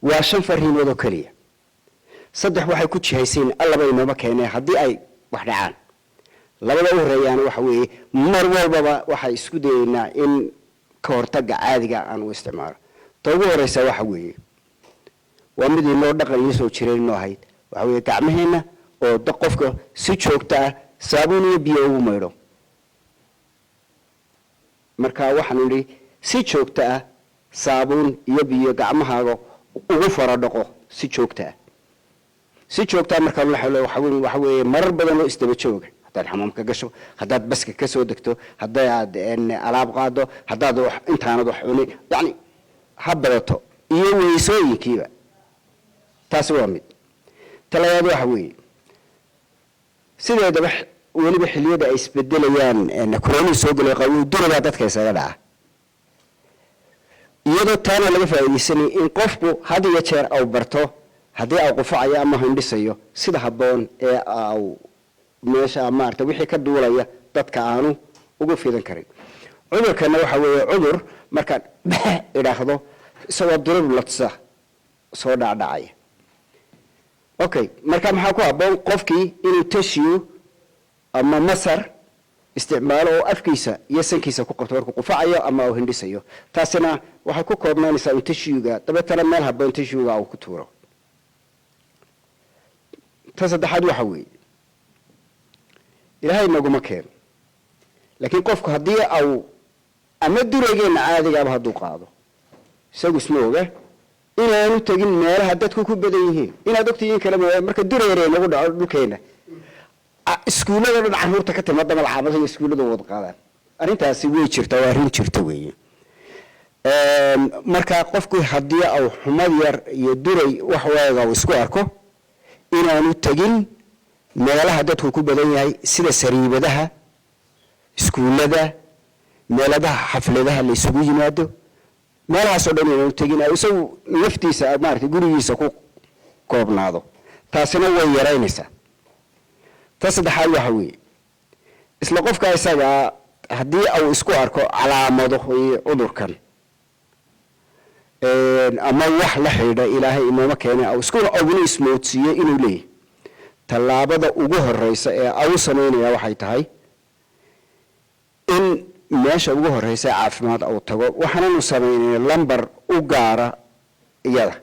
Waa shan fariimood oo keliya. Saddex waxay ku jihayseen Allaba inooma keeneen haddii ay wax dhacaan. Labada u horeeyaana waxa weeye, mar walbaba waxay isku dayeynaa in ka hortagga caadiga aan u isticmaalo. Ta ugu horeysa waxa weeye, waa mid inoo dhaqan iyo soo jireen inoo ahayd, waxa weeye gacmaheenna oo qofka si joogto ah saabuun iyo biyo ugu maydho. Marka waxaanu nidhi, si joogto ah saabuun iyo biyo gacmahaaga ugu fara dhaqo si joogto ah. Si joogtaa markaa waxa weeye marar badan oo isdaba jooga, haddaad xamaamka gasho, haddaad baska ka soo degto, hadday aad alaab qaado, haddaad wax intaanad wax cunin, yacni ha badato, iyo weysooyinkiiba. Taasi waa mid. Talabaad waxa weeye, sideedaba weliba xilliyada ay isbedelayaan, koronihii soo gelay, qabow durabaa dadka isaga dhaca, iyadoo taana laga faa'iidaysanaya in qofku had iyo jeer au barto haddii au qufacayo ama hindhisayo sida habboon ee au meesha maarata wixii ka duulaya dadka aanu ugu fidan karin. Cudurkana waxa weeye cudur markaad idhaahdo isagoo durur latsa soo dhacdhacaya. Okay, marka maxaa ku habboon qofkii? Inuu tissue ama masar isticmaalo oo afkiisa iyo sankiisa ku qabto markuu qufacayo ama uu hindhisayo. Taasina waxay ku koobnaanaysaa un tissuega, dabeetana meel habboon tissuega uu ku tuuro. Ta saddexaad waxa weeye, Ilaahay naguma keeno, laakiin qofku haddii au ama duraygeena caadigaaba hadduu qaado, isagu isma oga, inaanu tegin meelaha dadku ku badan yihiin. Inaad ogtihiin kale mooyaane, marka durayre nagu dhaco dhulkeena, iskuullada dhan carruurta ka timaada malcaamadaha iyo iskuullada wada qaadaan. Arrintaasi way jirtaa, waa arrin jirta weeye. Marka qofku haddii au xumad yar iyo duray wax waaga uu isku arko, inaanu tegin meelaha dadku ku badan yahay, sida sariibadaha, iskuullada, meeladaha xafladaha la isugu yimaado, meelahaasoo dhan inaanu tegin, isagu naftiisa maaragtay gurigiisa ku koobnaado. Taasina way yaraynaysaa. Ta saddexaad waxa weeye, isla qofka isagaa haddii uu isku arko calaamado iyo cudurkan ama wax la xidhiidha, Ilaahay inooma keenay, au isku ogna ismoodsiiyo inuu leeyahay, tallaabada ugu horeysa ee au samaynaya waxay tahay in meesha ugu horeysa caafimaad uu tago. Waxaananu samaynay lambar u gaara iyada.